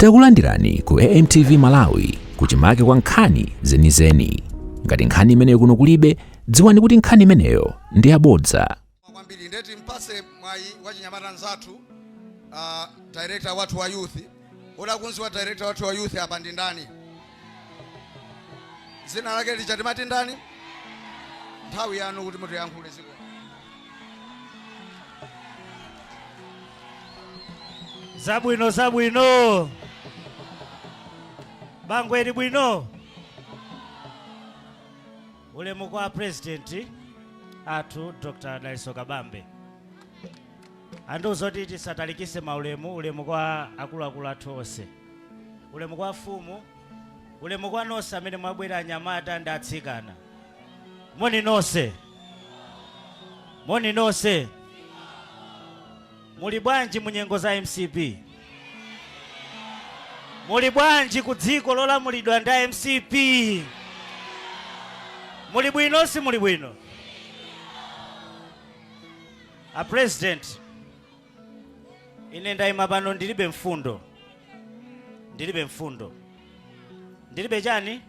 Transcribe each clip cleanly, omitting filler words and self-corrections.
Takulandirani ku AMTV Malawi kuchimake kwa nkhani zenizeni. Ngati nkhani imeneyo kuno kulibe, dziwani kuti nkhani imeneyo ndi yabodza. Kwambiri ndeti mpase mwayi wachinyamata nzathu, director wathu wa youth. Oda kunziwa director wathu wa youth apa ndi ndani? Dzina lake lija timati ndani? Nthawi yanu kuti mutiyankhule ziko. Zabwino, zabwino. Bangwe bwino. Ulemu kwa President athu Dr. Dalitso Kabambe. Andiuza kuti tisatalikise maulemu. Ulemu kwa akuluakulu athu onse, ulemu kwa mfumu, ulemu kwa nonse amene mwabwera, anyamata ndi atsikana. Moni nonse, moni nonse. Muli bwanji mu nyengo za MCP? Muli bwanji ku dziko lolamulidwa ndi MCP? Muli bwino, si muli bwino? A President, ine ndayima pano ndilibe mfundo, ndilibe mfundo, ndilibe chani,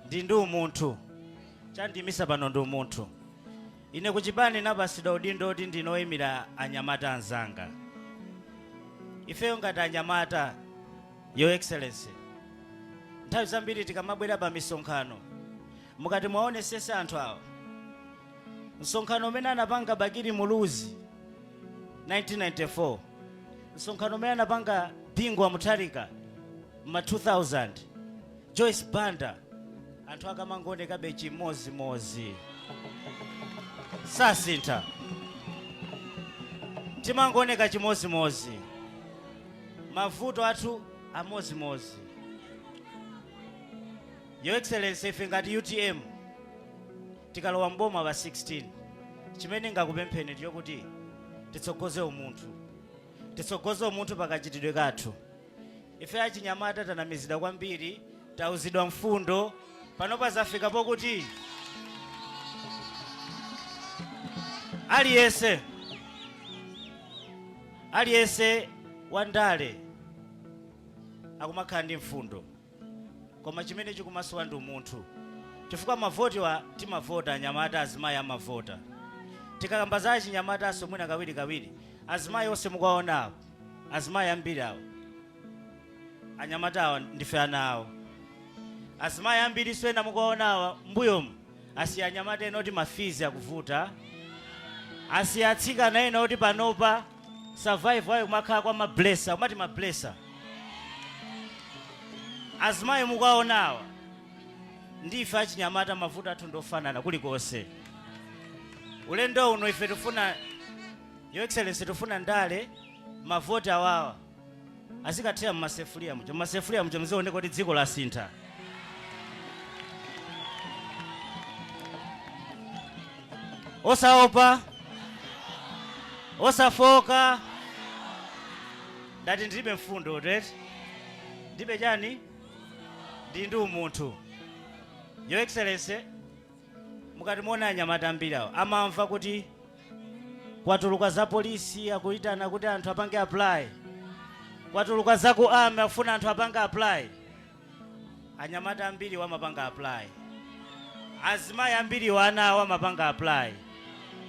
ndi umunthu. Chandiyimisa pano ndi umunthu. Ine kuchipani napasidwa udindo kuti ndinoyimira anyamata anzanga. Ifeyo ngati anyamata, Your Excellency, nthawi zambiri tikamabwera pa misonkhano, mukati mwaonesese anthu awa, msonkhano umene anapanga Bakili Muluzi 1994, msonkhano umene anapanga Bingu wa Mutharika ma 2000, Joyce Banda, anthu akamangoonekabe chimozimozi, sasintha, timangooneka chimozimozi, mavuto athu amozimozi. Your Excellency, ife ngati UTM tikalowa mboma pa 16, chimene ngakupempheni ndiyo kuti titsogoze umunthu, titsogoze umunthu pakachitidwe kathu. Ife achinyamata tanamizidwa kwambiri, tauzidwa mfundo, panopa zafika pokuti aliyense, aliyense wandale akumakhala ndi mfundo, koma chimene chikumasowa ndi umunthu, chifukwa mavoti wa timavota anyamata, azimayi amavota. Tikakamba za achinyamataso, mwina kawiri kawiri azimayi onse mukuwaonawo, azimayi ambiri awo, anyamata awa ndife ana awo. Azimayi ambiri ena mukuwaonawa mbuyomu asiya anyamata ena oti ma fees akuvuta, asiya atsikana ena oti panopa survive ayo kumakhala kwa mablesa, kumati mablesa. Azimayi mukuwaonawa ndife achinyamata, mavuto athu ndofanana kulikonse. Ulendo uno ife tifuna, Your Excellency, tifuna ndale, mavoti awawa azikathera mmasefuliya muja, mmasefuliya muja mzioneka kuti dziko lasintha. Osaopa, osafoka. Ndati ndilibe mfundo tete, ndibe chani, ndi umunthu. Your Excellency, mukati muona anyamata ambiri awo amamva kuti kwatuluka za polisi, akuyitana kuti anthu apange apply, kwatuluka za ku army, akufuna anthu apange apply. Anyamata ambiri wamapanga apply, azimayi ambiri wana awo amapanga apply.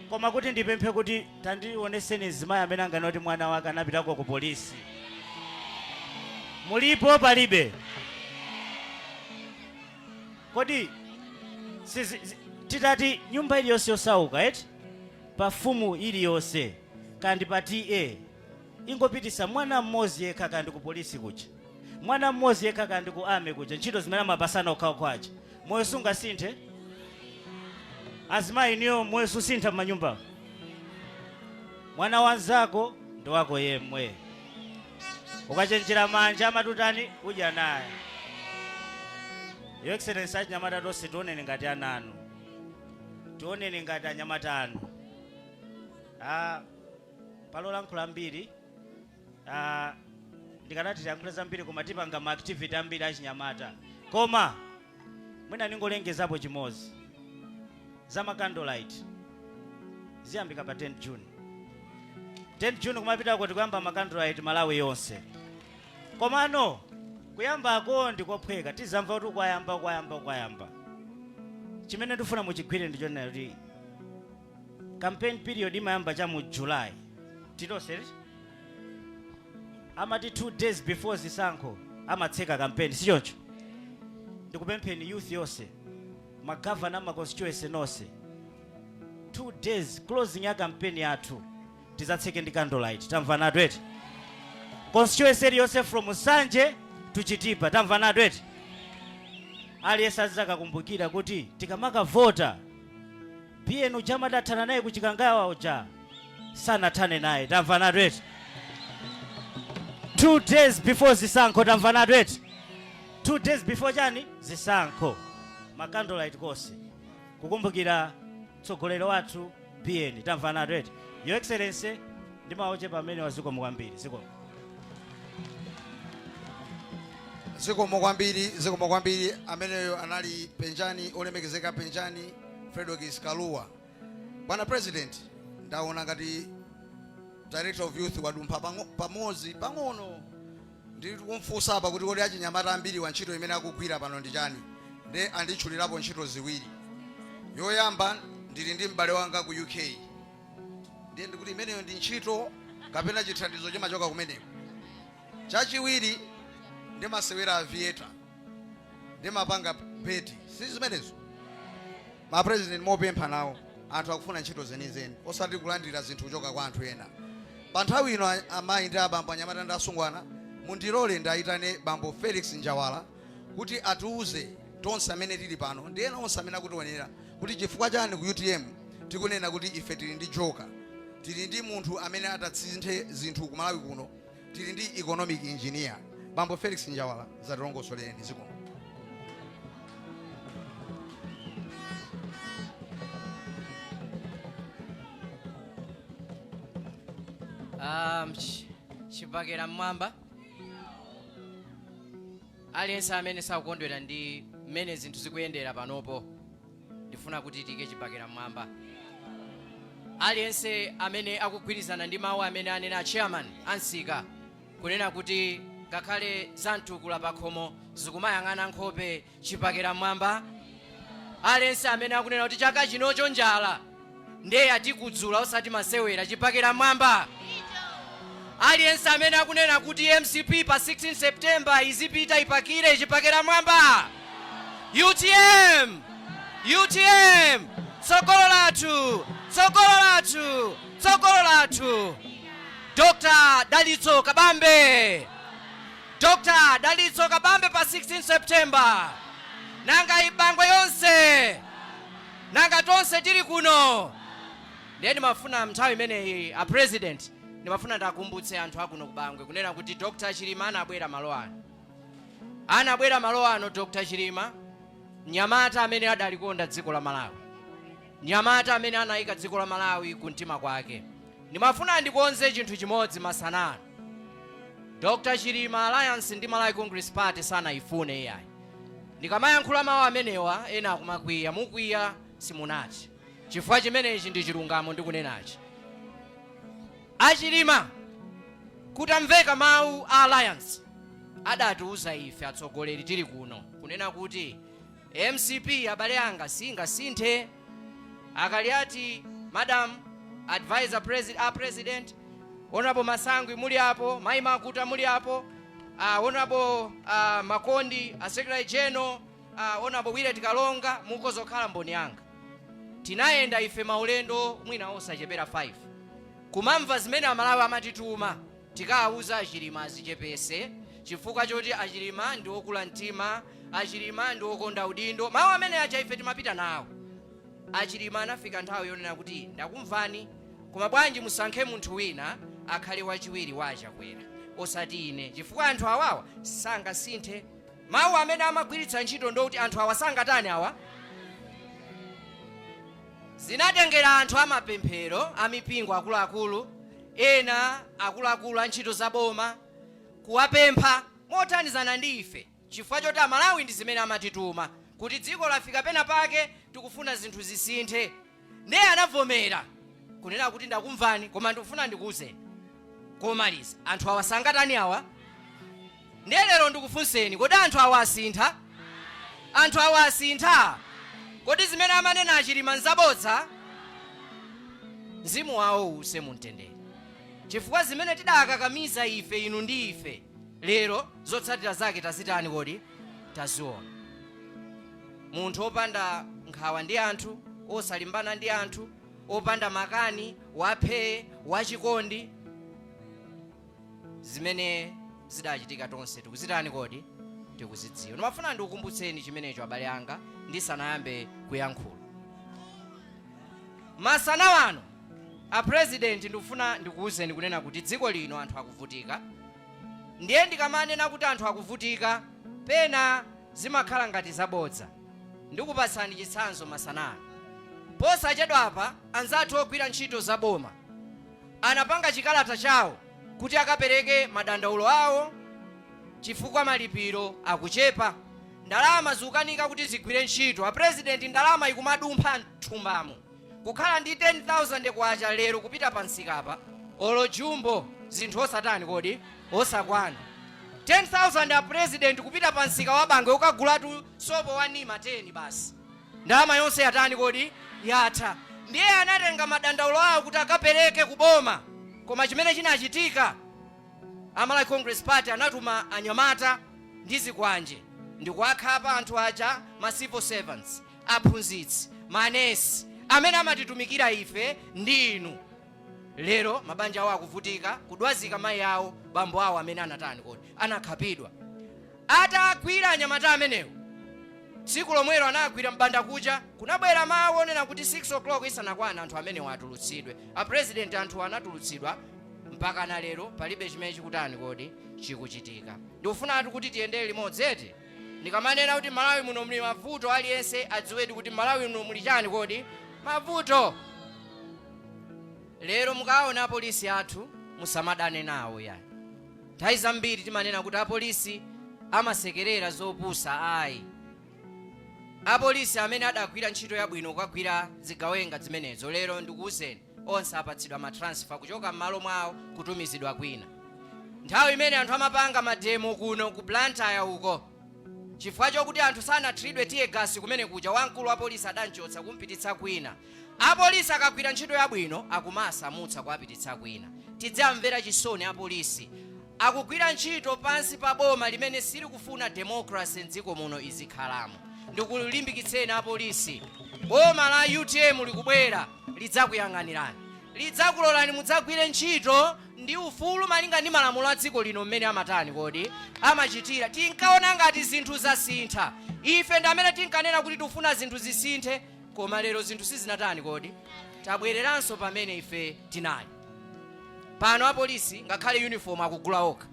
Koma kuti ndipemphe kuti tandioneseni mzimayi amene anganoti mwana wake anapitako ku polisi. Mulipo? Palibe. Kodi titati nyumba iliyonse yosauka eti, pa fumu iliyonse kandi pa TA, ingopitisa mwana mmodzi yekha kandi ku polisi kuja, mwana mmodzi yekha kandi ku army kuja, ntchito zimene amapasana okhaokha aja, moyo sungasinthe? Azimayi niyo, moyo susintha m'manyumba? Mwana wanzako ndi wako yemwe, ukachenjera manja amatutani udya naye. Your Excellency, achinyamata tonse tioneni ngati ana anu, tioneni ngati anyamata anu. Palolankhula ambiri, ndikanati tiyankhule zambiri, koma tipanga ma activity ambiri achinyamata. Koma mwina ningolengezapo chimodzi: za ma candlelight ziyambika pa 10 June. 10 June kumapitako tikuyamba ma candlelight Malawi yonse. Komano kuyambako ndikophweka, tizamva kuti kwayamba, kwayamba, kwayamba. Chimene ndifuna muchigwire ndichonena kuti campaign period imayamba cha mu July titonse amati 2 days before zisankho amatseka campaign, sichoncho? Ndikupempheni youth yonse, magavana, ma constituency nonse, 2 days closing ya campaign yathu tizatseke ndi candlelight. Tamvanatu eti? Constituency iliyonse from Nsanje to Chitipa, tamvanatu eti? Aliyense azizakakumbukira kuti tikamakavota, Biyeni uja amadathana naye kuchikangawa uja sanathane naye. Tamvanatu eti? 2 days before zisankho, tamvanatu eti? 2 days before chani? Zisankho, ma candlelight konse kukumbukira mtsogoleri wathu Biyeni. Tamvanatu eti? Your Excellency, ndi mawu ochepa amene, wazikomo kwambiri, zikomo. Zikomo kwambiri, zikomo kwambiri. Ameneyo anali Penjani, olemekezeka Penjani Fredokiss Kalua. Bwana President, ndaona ngati Director of Youth wadumpha pamodzi pang'ono. Ndili kumfunsa apa kuti kodi achinyamata ambiri wa ntchito imene akugwira pano ndi chani? Nde anditchulirapo ntchito ziwiri. Yoyamba, ndili ndi m'bale wanga ku UK, ndiye ndikuti imeneyo ndi ntchito kapena chithandizo chimachoka kumeneko? Chachiwiri, ndimasewera aviator, ndimapanga beti, si zimenezo? Ma president, mopempha nawo, anthu akufuna ntchito zenizeni, osati kulandira zinthu kuchoka kwa anthu ena. Pa nthawi ino, amayi ndi abambo, anyamata ndi asungwana, mundilole ndayitane bambo Felix Njawala kuti atiuze tonse amene tili pano ndi ena onse amene akutionera kuti chifukwa chani ku UTM tikunena kuti ife tili ndi joker, tili ndi munthu amene atatsinthe zinthu ku Malawi kuno, tili ndi economic engineer. Bambo Felix Njawala, zatilongosolereni, zikomo. Chibakera mmwamba. Aliyense amene sakukondwera ndi mmene zinthu zikuyendera panopo, ndifuna kuti tiyike chibakera mmwamba. Aliyense amene akugwirizana ndi mawu amene anena chairman ansika kunena kuti ngakhale zamtukula pakhomo zikumayang'ana nkhope, chibakera mmwamba. Aliyense amene akunena kuti chaka chinocho njala ndiye yatikudzula osati masewera, chibakera mmwamba. Aliyense amene akunena kuti MCP pa 16 September izipita ipakire, chibakera mwamba. UTM, UTM, tsogolo lathu, tsogolo lathu, tsogolo lathu, Dr Dalitso Kabambe, Dr Dalitso Kabambe pa 16 September. Nanga ibangwe yonse, nanga tonse tili kuno? Ndiye ndimafuna nthawi imeneyi, a President, ndimafuna ndakumbutse anthu akuno kubangwe kunena kuti Dr Chilima anabwera malo ano, anabwera malo ano. Dr Chilima, mnyamata amene adalikonda dziko la Malawi, mnyamata amene anayika dziko la Malawi kumtima kwake. Ndimafuna ndikonze chinthu chimodzi masanano. Dr Chilima, alliance ndi Malawi Congress Party sanayifune iyayi. Ndikamayankhula mawu amenewa ena akumakwiya, mukwiya simunati, chifukwa chimenechi ndi chilungamo ndikunenachi. Achilima kutamveka mawu a alliance, adatiuza ife atsogoleri tili kuno kunena kuti MCP, abale anga, singasinthe. Akali ati madam advisor a president, Honorable Masangwi muli apo, Mai Makuta muli apo, Honorable Makondi, a Secretary General, Honorable Willet Kalonga, mukozokhala mboni yanga. Tinayenda ife maulendo mwina osachepera 5 kumamva zimene Amalawi amatituma tikawauza Achilima azichepese chifukwa choti Achilima ndi okula mtima, Achilima ndi okonda udindo. Mawu amene aja ife timapita nawo. Achilima anafika nthawi yonena kuti ndakumvani, koma bwanji musankhe munthu wina akhale wachiwiri wa Achakwera osati ine, chifukwa anthu awawa sangasinthe. Mawu amene amagwiritsa ntchito ndokuti anthu awa sangatani awa. Zinatengera anthu amapemphero, amipingo, akuluakulu ena, akuluakulu a ntchito za boma kuwapempha mothandizana ndi ife, chifukwa choti Amalawi ndi zimene amatituma kuti dziko lafika pena pake, tikufuna zinthu zisinthe. Ndiye anavomera kunena kuti ndakumvani, koma ndikufuna ndikuwuzeni komaliza, anthu awa sangatani awa. Ndiye lero ndikufunseni, kodi anthu awa asintha? Anthu awa asintha? Kodi zimene amanena aChilima nzabodza? Mzimu wawo uuse mumtendere, chifukwa zimene tidakakamiza ife, inu ndi ife, lero zotsatira zake tazitani kodi? Taziona. Munthu opanda nkhawa ndi anthu, osalimbana ndi anthu, opanda makani, waphee, wachikondi. Zimene zidachitika tonse tikuzitani kodi? Tikuzidziwa. Ndimafuna ndikukumbutseni chimenecho, abale anga, ndisanayambe kuyankhula masana ano. A President, ndikufuna ndikuwuzeni kunena kuti dziko lino anthu akuvutika. Ndiye ndikamanena kuti anthu akuvutika, pena zimakhala ngati zabodza. Ndikupatsani chitsanzo masana ano. Posachedwapa anzathu ogwira ntchito zaboma anapanga chikalata chawo kuti akapereke madandaulo awo chifukwa malipiro akuchepa, ndalama zikukanika kuti zigwire ntchito. A President, ndalama ikumadumpha mthumbamo. Kukhala ndi 10,000 kwacha lero, kupita pansikapa olo jumbo zinthu osatani kodi? Osakwana. 10,000, a President, kupita pansika wa Bangwe ukagulatu sopo wa Nima 10, basi, ndalama yonse yatani kodi? Yatha. Ndiye anatenga madandaulo awo kuti akapereke kuboma, koma chimene chinachitika, Amalawi Congress Party anatuma anyamata ndi zikwanje ndikuwakhapa anthu aja, ma civil servants, aphunzitsi, manesi amene amatitumikira ife ndi inu. Lero mabanja awo akuvutika, kudwazika mayi awo, bambo awo amene anatani kodi? Anakhapidwa. Atagwira anyamata amenewo, tsiku lomwelo anagwira mbanda kucha, kunabwera mawu onena kuti 6 o'clock isanakwana anthu amenewo atulutsidwe. A President, anthu anatulutsidwa, mpaka na lero palibe chimene chikutani kodi? Chikuchitika. Ndikufunatu kuti tiyendere limodzi, eti? Ndikamanena kuti Malawi muno muli mavuto, aliyense adziwedi kuti Malawi muno muli chani kodi? Mavuto. Lero mukaona apolisi athu, musamadane nawo yani. Nthawi zambiri timanena kuti apolisi amasekerera zopusa. Ayi, apolisi amene adagwira ntchito yabwino kukagwira zigawenga zimenezo, lero ndikuwuzeni, onse apatsidwa ma transfer kuchoka m'malo mwawo kutumizidwa kwina. Nthawi imene anthu amapanga ma demo kuno ku Blantyre uko, chifukwa chokuti anthu sanathiridwe tear gas kumene kuja, wamkulu wa polisi adanchotsa kumpititsa kwina. Apolisi akagwira ntchito yabwino, akumasamutsa kuwapititsa kwina. Tidzamvera chisoni apolisi, akugwira ntchito pansi pa boma limene silikufuna democracy mdziko muno izikhalamo. Ndikulimbikitseni apolisi, boma la UTM likubwera, lidzakuyang'anirani, lidzakulolani mudzagwire ntchito ndi ufulu malinga ndi malamulo a dziko lino mmene amatani kodi? Amachitira. Tinkaona ngati zinthu zasintha. Ife ndi amene tinkanena kuti tikufuna zinthu zisinthe, koma lero zinthu sizinatani kodi? Tabwereranso pamene ife tinali. Pano apolisi ngakhale uniform akugula okha.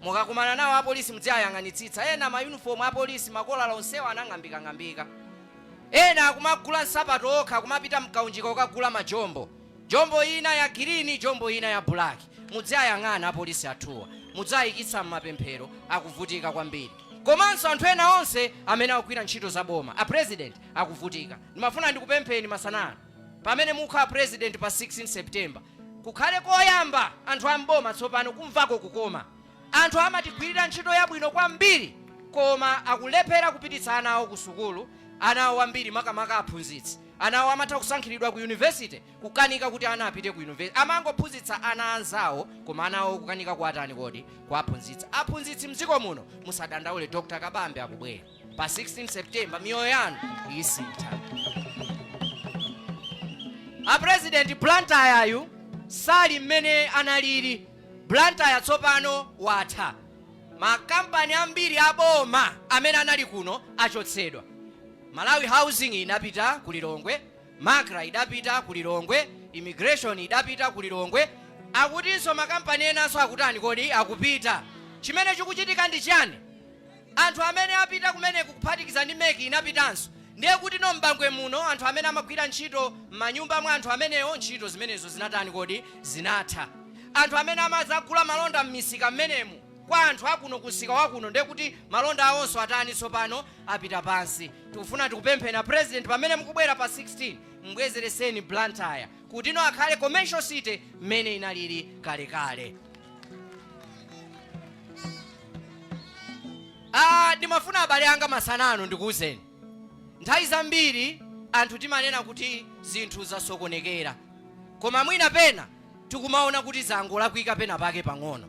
Mukakumana nawo apolisi, mudziyayang'anitsitsa. Ena ma uniform apolisi makolala onsewa anang'ambikang'ambika. Ena akumagula nsapato okha, akumapita mkaunjika kukagula majombo, jombo ina ya green, jombo ina ya black. Mudziyayang'ana apolisi athuwa, mudzayikitsa m'mapemphero, akuvutika kwambiri. Komanso anthu ena onse amene akugwira ntchito za boma, a President, akuvutika. Ndimafuna ndikupempheni masanano, pamene mukhala President pa 16 September, kukhale koyamba anthu amboma tsopano kumvako kukoma. Anthu amatigwirira ntchito yabwino kwambiri, koma akulephera kupititsa ana awo ku sukulu. Ana awo ambiri, makamaka aphunzitsi, ana awo amatha kusankhiridwa ku university, kukanika kuti ana apite ku university. Amangophunzitsa ana anzawo, koma ana awo kukanika kuatani kodi? Kuaphunzitsa. Aphunzitsi mdziko muno, musadandaule, Dr Kabambe akubwera pa 16 September, miyoyo yanu isintha. A President, Blantyre sali mmene analili. Blantyre tsopano watha. Makampani ambiri aboma amene anali kuno achotsedwa. Malawi Housing inapita ku Lilongwe, MACRA idapita ku Lilongwe, Immigration idapita ku Lilongwe. Akutinso makampani enanso akutani kodi? Akupita. Chimene chikuchitika ndi chani? Anthu amene apita kumeneku, kuphatikiza ndi MEC inapitanso, ndiye kuti no m'Bangwe muno anthu amene amagwira ntchito m'manyumba mwa anthu amenewo, ntchito zimenezo zinatani kodi? Zinatha. Anthu amene amadzagula malonda m'misika m'menemu kwa anthu akuno kumsika wakuno, ndiye kuti malonda awonso atani tsopano? Apita pansi. Tikufuna tikupempheni, President, pamene mukubwera pa 16, mbwezereseni Blantyre kuti ino akhale commercial city mmene inalili kalekale. Ndimafuna abale anga masanano ndikuwuzeni, nthawi zambiri anthu timanena kuti zinthu zasokonekera, koma mwina pena tikumaona kuti zangolakwika pena pake pang'ono.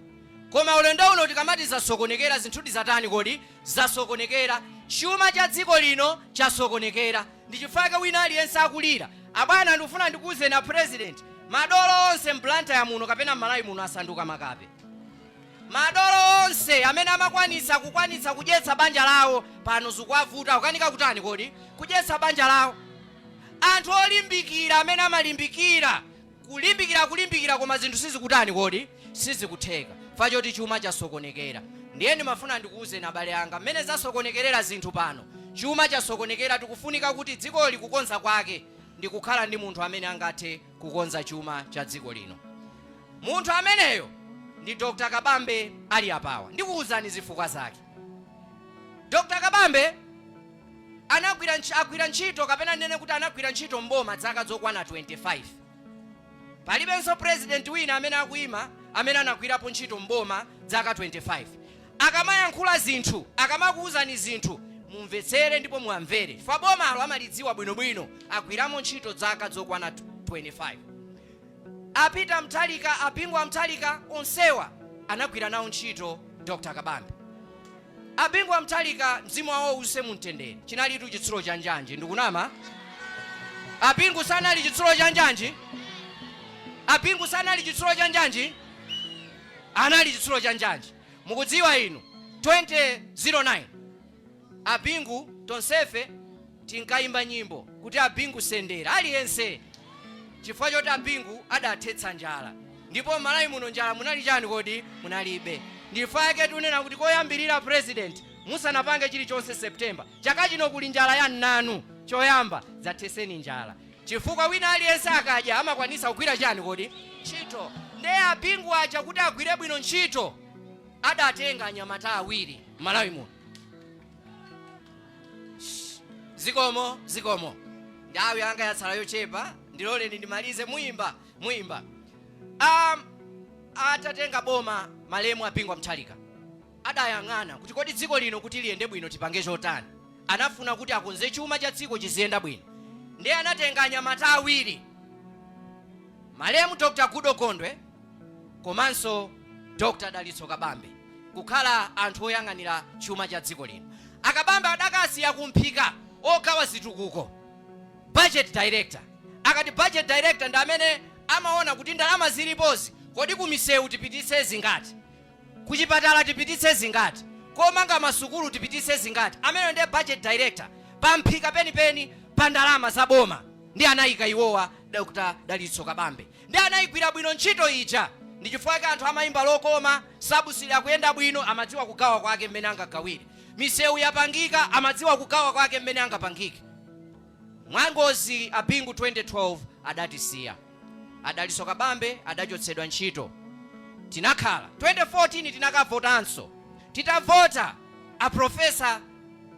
Koma ulendo uno tikamati zasokonekera, zinthu zatani kodi? Zasokonekera. Chuma cha dziko lino chasokonekera, ndi chifukwa wina aliyense akulira. Abwana, ndikufuna ndikuwuzeni a President, madolo onse m'Blantyre muno kapena m'Malawi muno asanduka makape. Madolo onse amene amakwanitsa kukwanitsa kudyetsa banja lawo, pano zikuwavuta, kukanika kutani kodi? Kudyetsa banja lawo. Anthu olimbikira amene amalimbikira, kulimbikira, kulimbikira, koma zinthu sizikutani kodi? Sizikutheka fachoti chuma chasokonekera. Ndiye ndimafuna ndikuwuzeni abale anga, mmene zasokonekerera zinthu pano, chuma chasokonekera, tikufunika kuti dzikoli kukonza kwake ndi kukhala ndi munthu amene angathe kukonza chuma cha dziko lino. Munthu ameneyo ndi Dr Kabambe ali apawa. Ndikuwuzani zifukwa zake. Dr Kabambe agwira ntchito, kapena ndinene kuti anagwira ntchito mboma zaka zokwana 25. Palibenso president wina amene akuyima amene anagwirapo ntchito mboma zaka 25. Akamayankhula zinthu, akamakuwuzani zinthu, mumvetsere ndipo muamvere, chifukwa bomalo amalidziwa bwinobwino, agwiramo ntchito zaka zokwana 25. A Peter Mutharika, a Bingu wa Mutharika, onsewa anagwira nawo ntchito Dr Kabambe. A Bingu wa Mutharika, mzimu wawo uuse mumtendere, chinalitu chitsulo cha njanji. Ndikunama? A Bingu sanali chitsulo cha njanji? A Bingu sanali chitsulo cha njanji? Anali chitsulo cha njanji. Mukudziwa inu, 2009 a Bingu, tonsefe tinkayimba nyimbo kuti "A Bingu sendera" aliyense, chifukwa choti a Bingu adathetsa njala, ndipo m'Malawi muno njala munali chani kodi? Munalibe. Ndifukwa yake tikunena kuti koyambirira, President, musanapange chilichonse September chaka chino, kuli njala ya nnanu, choyamba dzatheseni njala, chifukwa wina aliyense akadya amakwanisa kugwira chani kodi? Ntchito. Ndiye a Bingu aja, kuti agwire bwino ntchito, adatenga anyamata awiri m'Malawi muno. Zikomo, zikomo. Nthawi yanga yatsala yochepa, ndiloleni ndimalize. Muyimba, muyimba. Atatenga boma malemu a Bingu Mutharika, adayang'ana kuti kodi dziko lino kuti liyende bwino tipange chotani? Anafuna kuti akonze chuma cha dziko chiziyenda bwino, ndiye anatenga anyamata awiri, malemu Dr Goodall Gondwe komanso Dr Dalitso Kabambe, kukhala anthu oyang'anira chuma cha dziko lino. A Kabambe adakasiya kumphika ogawa zitukuko, budget director. Akati budget director, ndi amene amaona kuti ndalama zilipozi, kodi kumisewu tipititse zingati, kuchipatala tipititse zingati, komanga masukulu tipititse zingati? Amene ndiye budget director pamphika penipeni pa ndalama za boma, ndi anayika iwowa Dr Dalitso Kabambe, ndi anayigwira bwino ntchito ija. Ndi chifukwa chake anthu amayimba lokoma, subsidy akuyenda bwino, amadziwa kugawa kwake mmene angagawire. Misewu yapangika, amadziwa kugawa kwake mmene angapangike. Mwangozi a Bingu 2012 adatisiya, a Dalitso Kabambe adachotsedwa ntchito. Tinakhala 2014, tinakavotanso. Titavota, a Professor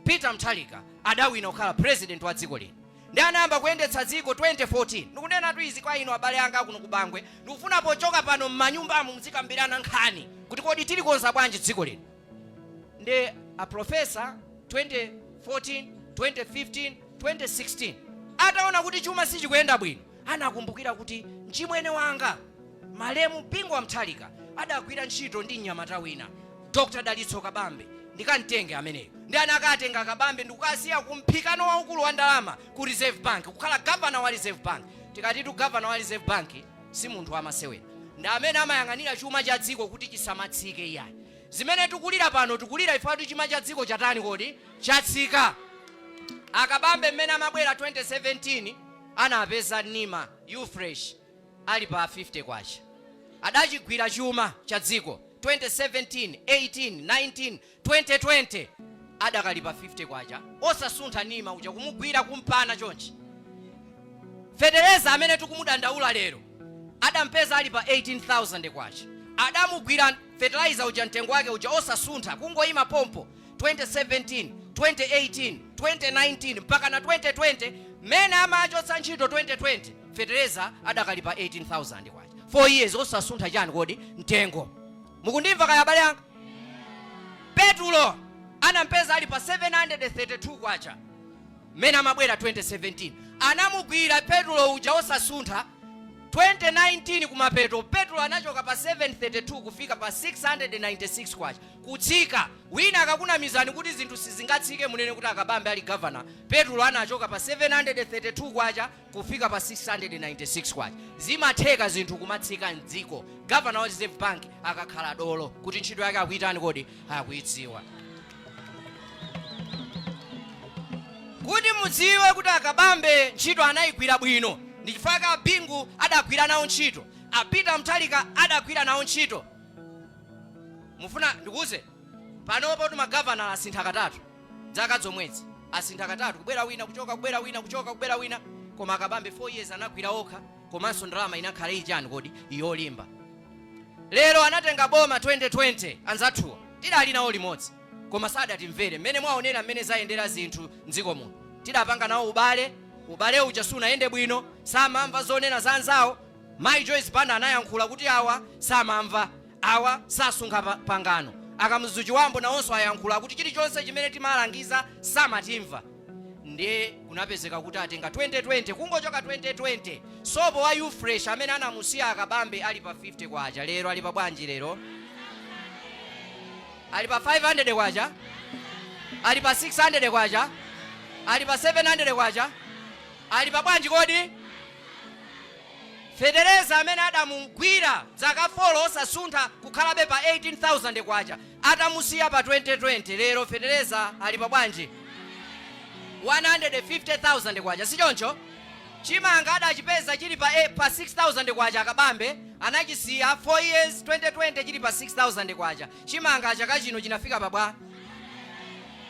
Peter Mutharika adawina kukhala president wa dziko lino, ndi anayamba kuyendetsa dziko 2014. Ndikunenatu izi kwa inu abale anga kuno ku Bangwe. Ndikufuna pochoka pano m'manyumbamo muzikambirana nkhani kuti kodi tilikonza bwanji dziko lino. Ndi a Professor 2014, 2015, 2016, ataona kuti chuma sichikuyenda bwino, anakumbukira kuti mchimwene wanga malemu Bingu wa Mutharika adagwira ntchito ndi mnyamata wina, Dr Dalitso Kabambe, ndikamtenge ameneyo. Ndi anakatenga Kabambe ndikukasiya kumphikano waukulu wa ndalama ku Reserve Bank, kukhala gavana wa Reserve Bank. Tikatitu gavana wa Reserve Bank si munthu wamasewera, ndi amene amayang'anira chuma cha dziko kuti chisamatsike iyayi. Zimene tikulira pano, tikulira ife kuti chuma cha dziko chatani kodi? Chatsika. A Kabambe mmene amabwera 2017, anapeza nima ufresh ali pa 50 kwacha. Adachigwira chuma cha dziko 2017, 18, 19, 2020, adakali pa 50 kwacha, osasuntha. Nima uja kumugwira kumpana chonchi. Fetereza amene tikumudandaula lero adampeza ali pa 18,000 kwacha. Adamugwira fertilizer uja, mtengo wake uja osasuntha, kungoyima pompo 2017, 2018, 2019 mpaka na 2020. Mmene amachotsa ntchito 2020, fetereza adakali pa 18,000 kwacha. 4 years osasuntha chani kodi? Mtengo. Mukundimva kaya, abale anga? Petulo anapeza anampeza ali pa 732 kwacha mmene amabwera 2017. Anamugwira petulo uja osasuntha. 2019 kumapeto, petulo anachoka pa 732 kufika pa 696 kwacha, kutsika. Wina akakunamizani kuti zinthu sizingatsike, munene kuti akabambe ali governor, petulo anachoka pa 732 kwacha kufika pa 696 kwacha. Zimatheka zinthu kumatsika mdziko governor wa Reserve Bank akakhala dolo kuti ntchito yake akuitani kodi? Akuidziwa. Kuti mudziwe kuti akabambe ntchito anayigwira bwino, ndi chifukwa a Bingu adagwira nawo ntchito, a Peter Mutharika adagwira nawo ntchito. Mufuna ndikuuze, panopo kuti magavana asintha katatu zaka zomwezi, asintha katatu, kubwera wina, kuchoka, kubwera wina, kuchoka, kubwera wina. Koma akabambe 4 years anagwira okha, komanso ndalama inakhala ili chani kodi? Yolimba. Lero anatenga boma 2020, anzathuwa tidali nawo limodzi, koma sadatimvere. Mmene mwaonera mmene zayendera zinthu mdziko muno, tidapanga nawo ubale, ubale uja sunayende bwino, samamva zonena za anzawo. Mayi Joyce Banda anayankhula kuti awa samamva, awa sasunga pangano. Akamuzu Chiwambo nawonso ayankhula kuti chilichonse chimene timalangiza samatimva. Ndiye kunapezeka kuti atenga 2020, kungochoka 2020, sopo wa Ufresh amene anamusiya akabambe ali pa 50 kwacha, lero ali pa bwanji? Lero ali pa 500 kwacha, ali pa 600 kwacha, ali pa 700 kwacha, ali pa bwanji kodi? Fetereza amene adamugwira zaka 4 osasuntha kukhalabe pa 18,000 kwacha, atamusiya pa 2020, lero fetereza ali pa bwanji? 150,000 kwacha, si choncho? Chimanga adachipeza chili pa 6,000 kwacha, akabambe anachisiya 4 years, 2020 chili pa 6,000 kwacha. Chimanga chaka chino chinafika pa bwa?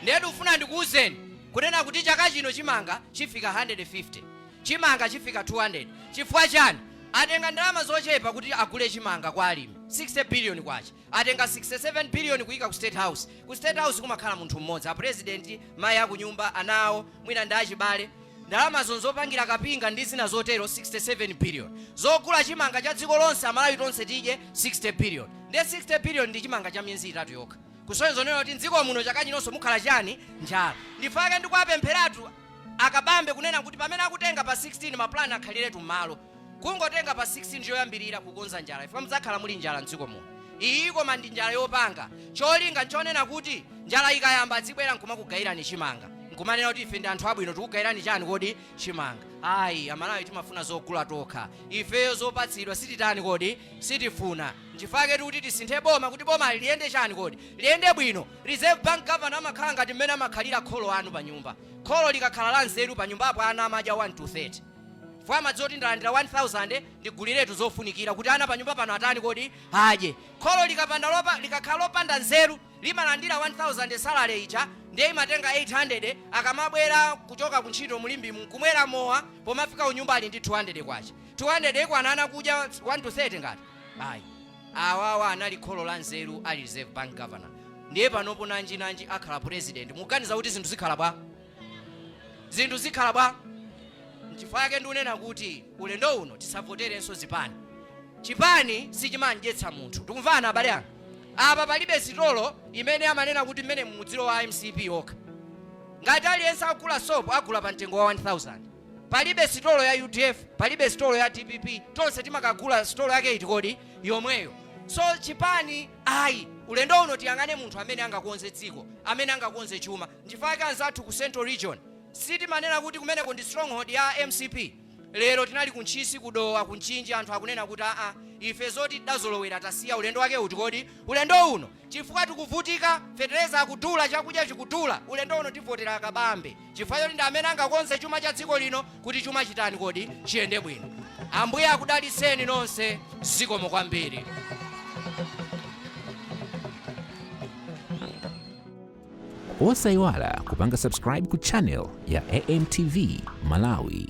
Ndiye ndikufuna ndikuwuzeni kunena kuti chaka chino chimanga chifika 150, chimanga chifika 200. Chifukwa chani? Atenga ndalama zochepa kuti agule chimanga kwa alimi, 60 billion kwacha. Atenga 67 billion kuyika ku State House. Ku State House kumakhala munthu mmodzi, a president, mayi akunyumba, ana awo, mwina ndi achibale. Ndalamazo nzopangira kapinga ndi zina zotero, 67 billion. Zogula chimanga cha dziko lonse, Amalawi tonse tidye, 60 billion. Ndiye 60 billion ndi chimanga cha miyezi 3 yokha, kusonyeza zonena kuti mdziko muno chaka chinonso mukhala chani? Njala. Ndifake ndikuwapempheratu akabambe kunena kuti pamene akutenga pa 16, mapulani akhaliretu m'malo. Kungotenga pa 16, choyambirira kukonza njala, ifika mudzakhala muli njala mdziko muno iyi, koma ndi njala yopanga cholinga nchonena kuti njala ikayamba adzibwera nkumakugayirani chimanga, nkumanena kuti ife ndi anthu abwino, tikugayirani chani kodi? Chimanga. Ayi, Amalawi timafuna zogula tokha ifeyo, zopatsidwa sititani kodi? Sitifuna. Nchifukwa tikuti tisinthe boma kuti boma liyende chani kodi? Liyende bwino. Reserve Bank governor amakhala ngati mmene amakhalira kholo anu pa nyumba. Kholo likakhala la nzeru, pa nyumbapo ana amadya 1 to 30, chifukwa amadziwa kuti ndalandira 1000, ndiguliretu zofunikira kuti ana pa nyumba pano atani kodi? Adye. Kholo likakhala lopanda nzeru, limalandira 1000 salary ija, ndiye imatenga 800, akamabwera kuchoka kuntchito mulimbimu nkumwera mowa, pomafika unyumba ali ndi 200 kwacha. 200 ikwana ana kudya 1 to 30 ngati? Ayi. Awawa anali kholo la nzeru ali Reserve Bank governor. Ndiye panopo nanji nanji akhala president, mukuganiza kuti zinthu zikhala bwa? Zinthu zikhala bwa? Nchifukwa yake ndikunena kuti ulendo uno tisavoterenso zipani. Chipani sichimandyetsa munthu. Tikumvana, abale anga? Apa palibe sitolo imene amanena kuti mmene mudzilo wa MCP okha. Ngati aliyense akugula sopo, agula pa mtengo wa 1000. Palibe sitolo ya UDF, palibe sitolo ya DPP, tonse timakagula sitolo yake iti kodi? Yomweyo. So chipani ayi. Ulendo uno tiyang'ane munthu amene angakonze dziko, amene angakonze chuma. Nchifukwa chake anzathu ku Central Region, sitimanena kuti kumeneko ndi stronghold ya MCP? Lero tinali ku Ntchisi, kudowa, ku Mchinji, anthu akunena kuti aa, ife zoti tidazolowera tasiya. Ulendo wake uti kodi? Ulendo uno, chifukwa tikuvutika, fetereza akudula, chakudya chikudula, ulendo uno tivotera akabambe chifukwa choti ndi amene angakonze chuma cha dziko lino kuti chuma chitani kodi? Chiyende bwino. Ambuye akudalitseni nonse. Zikomo kwambiri. Osayiwala kupanga subscribe ku channel ya AMTV Malawi.